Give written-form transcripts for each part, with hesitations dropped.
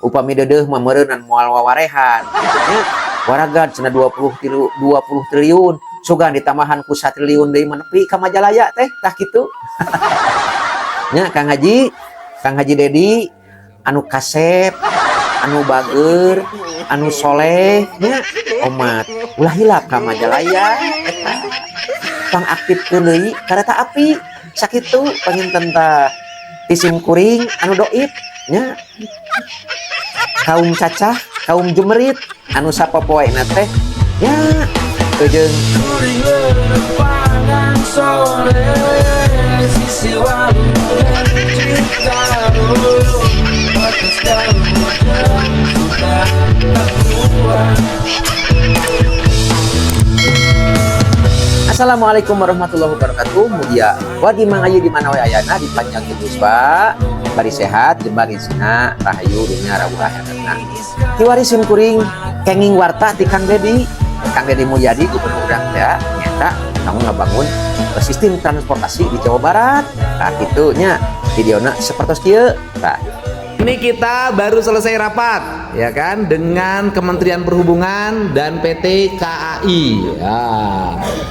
Upami deudeuh mah meureunan moal wawarehan kitu nya. Waragan cenah 20 tilu, 20 triliun, sugan ditambahan ku 1 triliun deui mah nepi ka Majalaya teh. Tah, kitu nya, Kang Haji, Kang Haji Dedi anu kasep, anu bager, anu soleh nya. Omat ulah hilap ka Majalaya eta, pangaktifkeun deui kereta api. Sakitu panginten tah ti sim kuring anu doib nya, kaum cacah, kaum jumerit anu sapopoena teh nya jeung Kuring lepangan sore sisi walungan Citarum batas hujan sudah tak kuat. Assalamualaikum warahmatullahi wabarakatuh. Mugia wargi Mang Ayu di mana we ayana dipanjangkeun yuswa, bari sehat, jembar izina, rahayu dunya rawuh akhiratna. Kiwari sim kuring kenging warta ti Kang Dedi, Kang Dedi Mulyadi, gubernur urang ya, nyata kamu ngabangun sistem transportasi di Jawa Barat. Nah, kitu nya videona sapertos kieu. Tah. Ini kita baru selesai rapat, ya kan, dengan Kementerian Perhubungan dan PT KAI. Ya.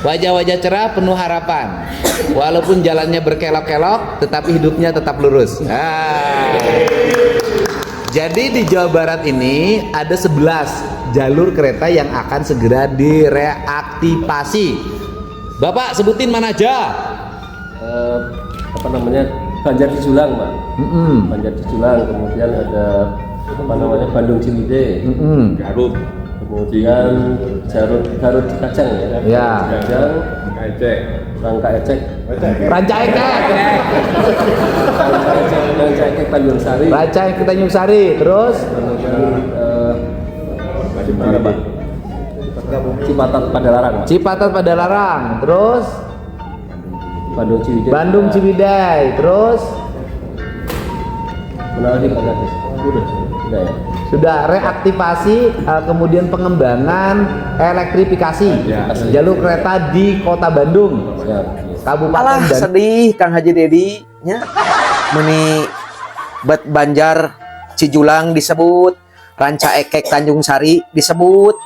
Wajah-wajah cerah, penuh harapan. Walaupun jalannya berkelok-kelok, tetapi hidupnya tetap lurus. Nah. Jadi di Jawa Barat ini ada 11 jalur kereta yang akan segera direaktivasi. Bapak sebutin mana aja? Apa namanya, Banjar Cijulang, Pak. Banjar Cijulang, kemudian ada apa namanya, Bandung Ciwidey, Garut, kemudian Garut Garut Cikajang ya. Ya. Cikajang, Ecek, Rangkaecek, Rancaekek. Rancaekek, Rancaekek Tanjung Sari, Rancaekek Tanjung Sari, terus kemudian mana, Pak? Cipatat Padalarang, Pak. Cipatat Padalarang, terus Bandung Ciwidey. Bandung Ciwidey, terus Mana lagi, Pak Gadis? Udah, udah ya. Sudah reaktivasi, kemudian pengembangan elektrifikasi jalur kereta di Kota Bandung, Siap. Kabupaten Alah, Bandung. Sedih Kang Haji Dedi nya. Meni bet Banjar Cijulang disebut, Rancaekek Tanjung Sari disebut,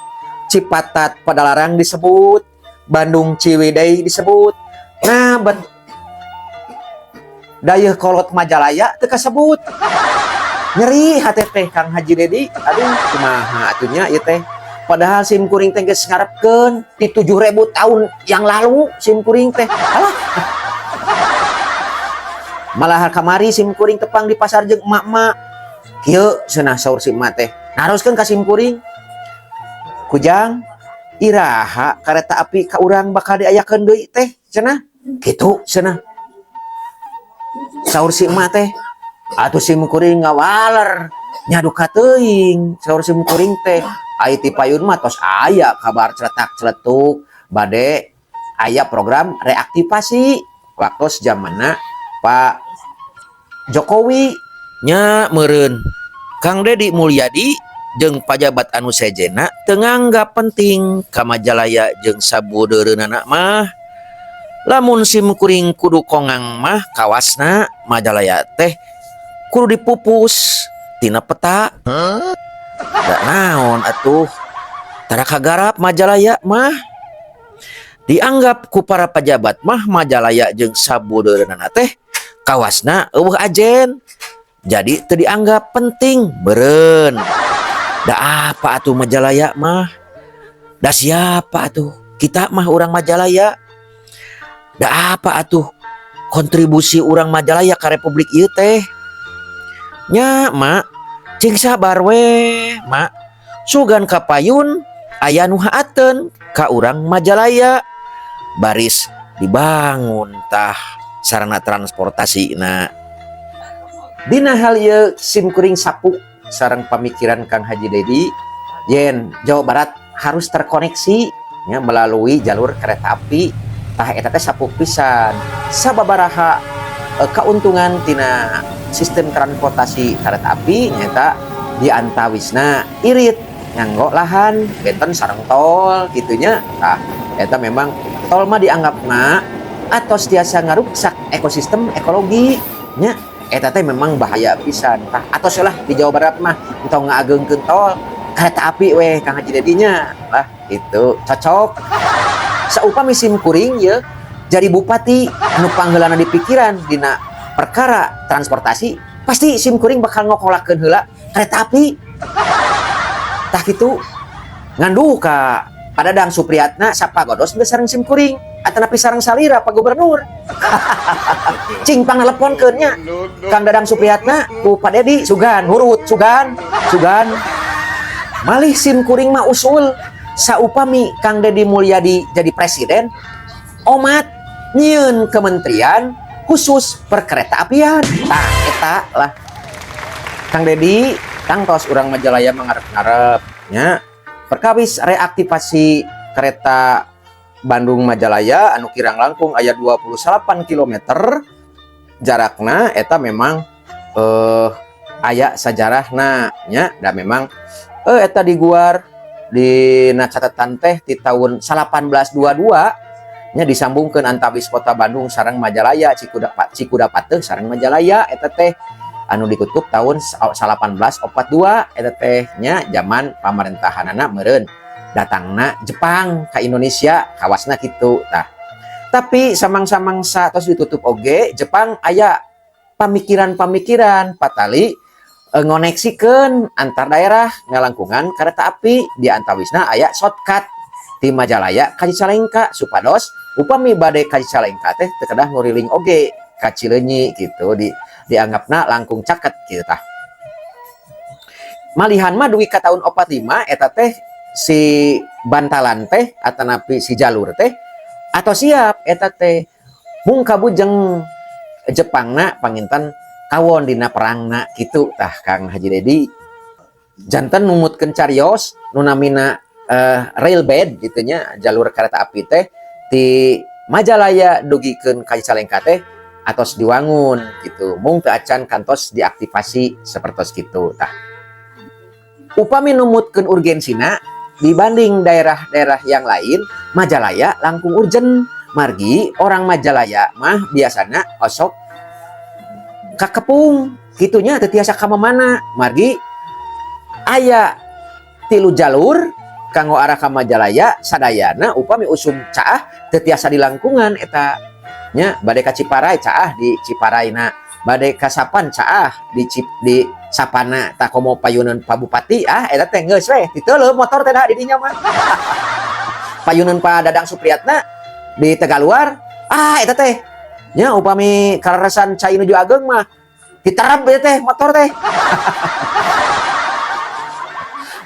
Cipatat Padalarang disebut, Bandung Ciwidey disebut. Nah, bet Dayeuhkolot Majalaya teu kasebut. Nyeri hati teh, Kang Haji Dedi. Aduh, kumaha atuh nya ieu teh? Padahal sim kuring teh geus ngarepkeun di 7000 tahun yang lalu sim kuring teh. Alah. Malah kamari sim kuring tepang di pasar jeung emak-emak. Kieu cenah saur si emak teh. Naroskeun ka sim kuring. "Kujang, iraha kereta api ka urang bakal diayakeun deui teh?" cenah. Kitu cenah. Saur si emak teh. Atuh sim kuring ngawaler. "Nya duka teuing," saur sim kuring teh. Ai ti payun mah tos aya kabar celetak celetuk bade aya program reaktivasi waktu zamanna Pak Jokowi nya meureun. Kang Dedi Mulyadi jeung pajabat anu sejenna teu nganggap penting ka Majalaya jeung sabudeureunana mah. Lamun sim kuring kudu kongang mah, kawasna Majalaya teh kudu dipupus tina peta. Da naon atuh, tara kagarap Majalaya mah. Dianggap ku para pejabat mah Majalaya jeung sabudeureunana teh kawasna euweuh ajen, jadi teu dianggap penting meureun. Da apa atuh Majalaya mah? Da siapa atuh kita mah, urang Majalaya? Da apa atuh kontribusi urang Majalaya ka Republik ieu teh nya? Mak, cing sabar we, Mak. Sugan kapayun aya nu haateun ka urang Majalaya, baris dibangun tah sarana transportasi. Nah, dina hal ieu sim kuring sapuk sareng pamikiran Kang Haji Dedi yen Jawa Barat harus terkoneksi ya, melalui jalur kereta api. Tah, eta teh sapuk pisan. Sababaraha keuntungan tina sistem transportasi kereta api nyata di antawisna irit nganggo lahan, benten sareng tol kitu nya. Tah, eta memang tol mah dianggapna atos tiasa ngaruksak ekosistem ekologi nya. Eta teh memang bahaya pisan. Tah, atos lah di Jawa Barat mah entong ngaagengkeun tol, kereta api weh, Kang Haji Dedinya lah, itu cocok. Saupami sim kuring ye jadi bupati, anu pangheulana di pikiran dina perkara transportasi, pasti sim kuring bakal ngokolakeun heula kereta api. Tah, kitu nganduh ka Pak Dadang Supriyatna, sapagodos geus sareng sim kuring atanapi sareng salira Pak Gubernur. Cing pangneleponkeun nya, Kang Dadang Supriyatna, ku Pak Dedi, sugan hurut, sugan sugan. Malih sim kuring mah usul, saupami Kang Dedi Mulyadi jadi presiden, omat nyieun kementerian khusus perkereta apian. Tah, eta lah, Kang Dedi. Kang, tos urang Majalaya mangarep-ngarep nya perkawis reaktivasi kereta Bandung Majalaya anu kirang langkung aya 28 km jarakna. Eta memang aya sajarahna nya, da memang eta diguar di catatan teh di tahun 1822 nya, disambungkeun antawis kota Bandung sareng Majalaya, Cikuda, Cikudapateuh sareng Majalaya. Eta teh anu ditutup tahun 1842, eta teh nya zaman pamerintahanana meureun datangna Jepang ke Indonesia, kawasna kitu. Tah, tapi samang-samangsa tos ditutup oge, Jepang aya pamikiran-pamikiran patali ngoneksikeun antar daerah ngalangkungan kereta api. Di antawisna aya shortcut di Majalaya ka Cicalengka, supados upami bade ka Cicalengka teh teu kedah nguriling oge ka Cileunyi gitu, dianggapna langkung caket gitu. Tah, malihan mah dugi ka tahun 45 eta teh si bantalan teh atanapi si jalur teh atau siap eta teh, mung kabujeng Jepangna panginten kawon dina perangna gitu. Tah, Kang Haji Dedi, janten numutkeun carios nu namina rail bed gitu nya, jalur kereta api teh di Majalaya dugikeun ka Cicalengka teh atos diwangun gitu, mung teu acan kantos diaktifasi sapertos kitu. Tah, upami numutkeun urgensina dibanding daerah-daerah yang lain, Majalaya langkung urgen, margi orang Majalaya mah biasana osok kakepung gitunya, teu tiasa ka mana, margi aya tilu jalur kanggo arah ka Majalaya sadayana. Upami usum caah, teu tiasa dilangkungan eta nya. Bade ka Ciparai, caah di Ciparaina, bade ka Sapan, caah di Sapana. Tah, komo payunan Pak Bupati, ah, eta teh geus we diteuleum motor teh da di dinya mah. Payunan Pak Dadang Supriyatna di Tegaluar, ah, eta teh nya upami kaleresan cai nuju ageng mah diterap ieu teh motor teh.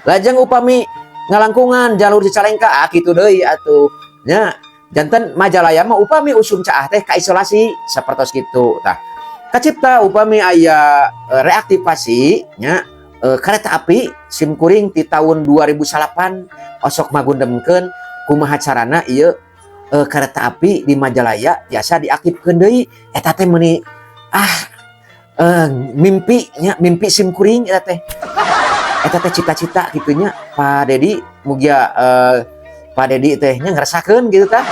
Lajeng upami ngalangkungan jalur Cicalengka, ah, kitu deui atuh nya. Janten Majalaya mah upami usum caah teh kaisolasi sapertos kitu. Tah, kacipta upami aya reaktivasi nya kereta api, sim kuring di tahun 2008 osok magundemkeun kumaha carana ieu kereta api di Majalaya tiasa diaktifkeun deui. Eta teh meuni ah mimpi nya, mimpi sim kuring eta teh, eta teh cita-cita gitu nya. Pak Dedi, mugia Pak Dedi teh nya ngerasakeun gitu. Tah,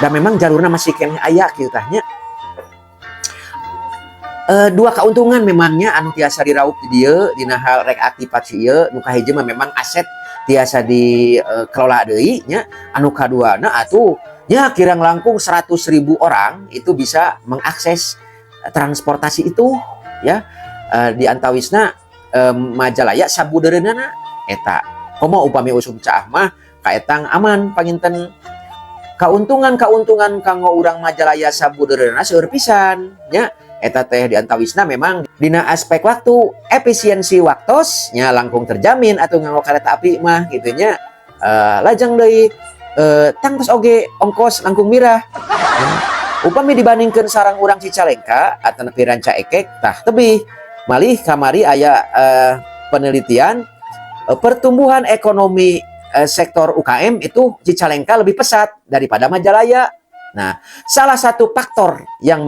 dan memang jalurna masih keneh aya gitu. Tah nya, dua keuntungan memangnya anu tiasa diraup di dieu dina hal reaktivasi ieu. Nu kahiji mah memang aset tiasa dikelola deui nya. Anu kaduana atuh nya kirang langkung 100.000 orang itu bisa mengakses transportasi itu ya. Di antawisna Majalaya sabudeureunana eta komo upami usum caah mah kaetang aman. Panginten kauntungan-kauntungan kanggo urang Majalaya sabudeureunana seueur pisan nya. Eta teh di antawisna memang dina aspek waktu, efisiensi waktos nya langkung terjamin atau nganggo kereta api mah gitu nya. Lajeng deui tangtos oge ongkos langkung mirah ya. Upami dibandingkan sareng urang Cicalengka atau nepi Rancaekek, tah, tebih. Malih kamari aya penelitian pertumbuhan ekonomi sektor UKM itu Cicalengka lebih pesat daripada Majalaya. Nah, salah satu faktor yang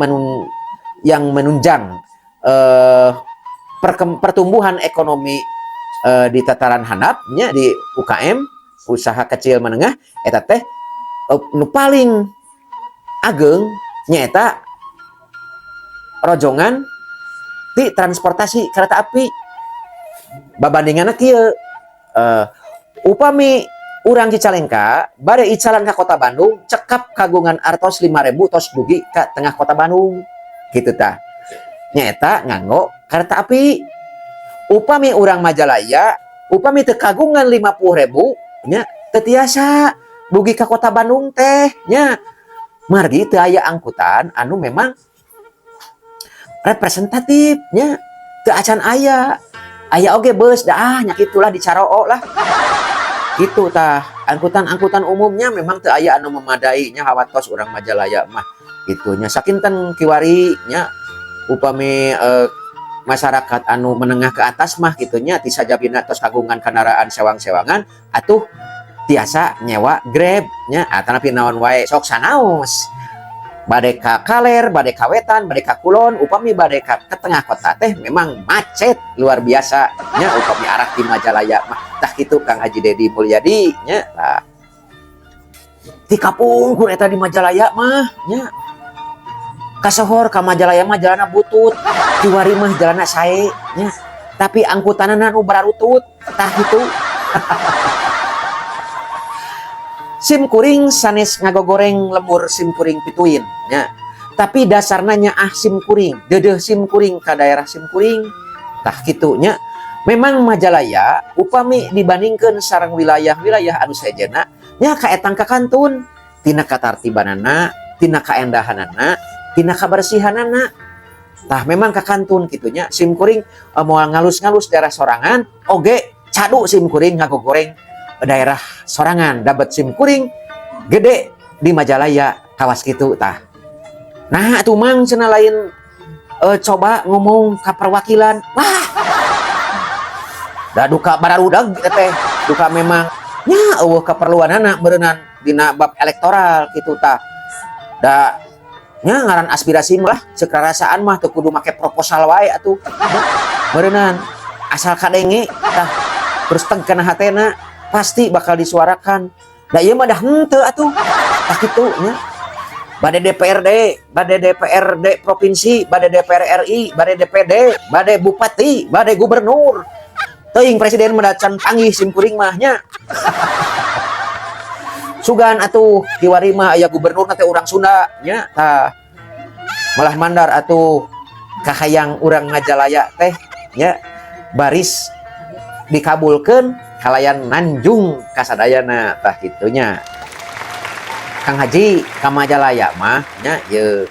menunjang pertumbuhan ekonomi di tataran handapnya di UKM, usaha kecil menengah, eta teh nu paling ageng nyaeta rojongan Ti transportasi kereta api. Babandinganna kieu, upami urang Cicalengka bade icalan ka kota Bandung, cekap kagungan artos 5.000 tos dugi ka tengah kota Bandung gitu tah. Nyaeta nganggo kereta api. Upami urang Majalaya, upami teu kagungan 50.000 nya, teu tiasa dugi ka kota Bandung teh nya, margi teu aya angkutan anu memang representatif nya, teu acan aya. Aya oge bus dah nya, kitulah dicaroo lah gitu tah. Angkutan-angkutan umumnya memang teu aya anu memadai nya, hawatos urang Majalaya mah gitu nya. Sakinten kiwari nya, upami masyarakat anu menengah ke atas mah gitu nya, ti sajabina tos kagungan kendaraan sewang-sewangan atuh tiasa nyewa Grab nya atanapi naon wae. Sok sanaos bade ka kaler, bade ka wetan, bade ka kulon, upami bade ka tengah kota teh memang macet luar biasa nya, upami arah di Majalaya mah. Tah kitu, Kang Haji Dedi Mulyadi nya. Lah, ti kapungkur eta di Majalaya mah nya, kasohor ka Majalaya mah jalanna butut. Kiwari mah jalanna sae nya, tapi angkutanna nu bararutut. Tah kitu. Sim kuring sanes ngagogoreng lembur sim kuring pituin nya, tapi dasarna nyaah sim kuring, deudeuh sim kuring ka daerah sim kuring. Tah kitu nya. Memang Majalaya upami dibandingkeun sareng wilayah-wilayah anu sejenna nya, kaetang kakantun tina katartibanana, tina kaendahanana, tina kabersihanana. Tah, memang kakantun kitu nya. Sim kuring moal ngalus-ngalus daerah sorangan oge, cadu sim kuring ngagogoreng daerah sorangan, dapat sim kuring gede di Majalaya kawas kitu tah. Nah atuh Mang, cenah, lain coba ngomong ka perwakilan. Wah, da duka bararudag teh, duka memang nya euweuh keperluanana meureunnan dina bab elektoral kitu tah. Da nya ngaran aspirasi mah, ceuk rarasaan mah teu kudu make proposal wae atuh meureunnan, asal kadenge tah, terus teg kana hatena, pasti bakal disuarakan. Da ieu mah dah henteu atuh. Tah kitu nya. Bade DPRD, bade DPRD provinsi, bade DPR RI, bade DPD, bade bupati, bade gubernur. Teuing presiden mah can panggih sim kuring mah nya. Sugan atuh kiwari mah aya gubernur teh urang Sunda nya. Tah, malah mandar atuh kahayang urang Majalaya teh nya, baris dikabulkeun kalayan nanjung kasadayana. Tah kitu nya, Kang Haji. Ka Majalaya mah nya ye,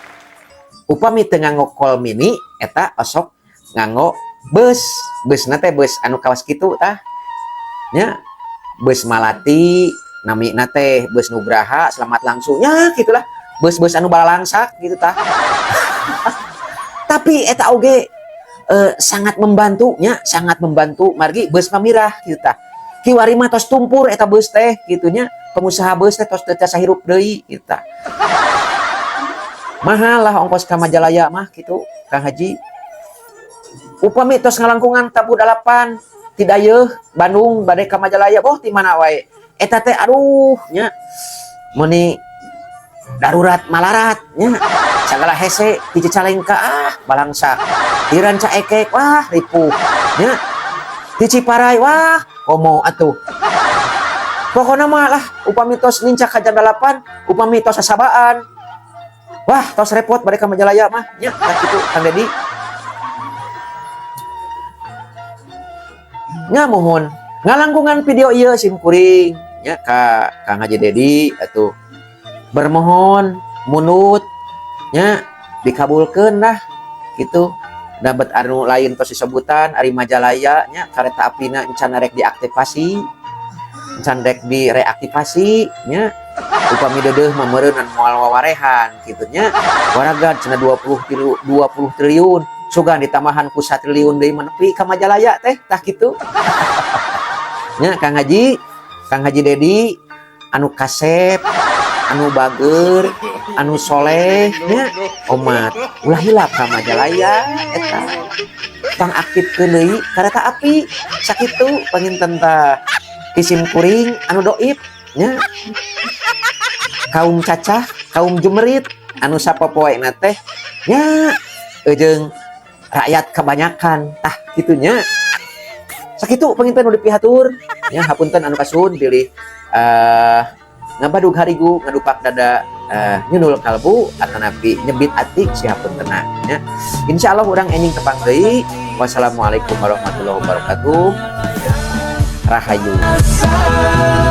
upami teu nganggo kol mini eta osok nganggo bus. Busna teh bus anu kawas kitu tah nya, bus Malati namina teh, bus Nugraha Selamat Langsung nya, gitulah, bus-bus anu balalangsak gitu tah. Tapi eta oge sangat membantu nya, sangat membantu, margi bus mah mirah gitu tah. Kiwari mah tos tumpur eta bus teh gitu nya, pengusaha bus teh tos teu tiasa hirup deui gitu tah. Mahal lah ongkos ka Majalaya mah gitu, Kang Haji. Upami tos ngalangkungan tabuh dalapan ti Dayeuh Bandung bade ka Majalaya, boh ti mana wae eta teh, aduh nya, meuni darurat malarat nya. Sagala hese. Ti Cicalengka ah balangsak, ti Rancaekek wah ripuh nya, ti Ciparay wah komo atuh. Pokoknya mah lah, upami tos nincak ka jam 8, upami tos sasabaan, wah tos repot bade ka Majalaya mah nya. Tah kitu, Kang Dedi nya. Mohon ngalangkungan video ieu sim kuring nya ka Kang Haji Dedi atuh, bermohon munut nya, dikabulkeun lah gitu. Dapat anu lain tos disebutan ari Majalaya nya, kareta apina encan rek diaktivasi, encan rek direaktivasi nya. Upami deudeuh mah meureunnan moal wawarehan kitu nya. Waraga cenah 20 tilu, 20 triliun, sugan ditambahan ku 1 triliun deui mah nepi ka Majalaya teh. Tah kitu nya, Kang Haji. Kang Haji Dedi anu kasep, anu bager, anu soleh nya, omat ulah hilap ka Majalaya eta, pangaktifkeun deui kareta api. Sakitu panginten tah ti sim kuring anu doib nya, kaum cacah, kaum jumerit anu sapopoena teh nya, eujeung Rakyat kebanyakan tah gitunya. Sakitu panginten nu dipihatur ya, hapunten anu kasuhun bilih ngabadug harigu, ngadupak dada, nyundul kalbu atanapi nyebit ati, sihapuntenna nya. Insyaallah urang enjing tepang deui. Wassalamualaikum warahmatullahi wabarakatuh. Rahayu. Rasa.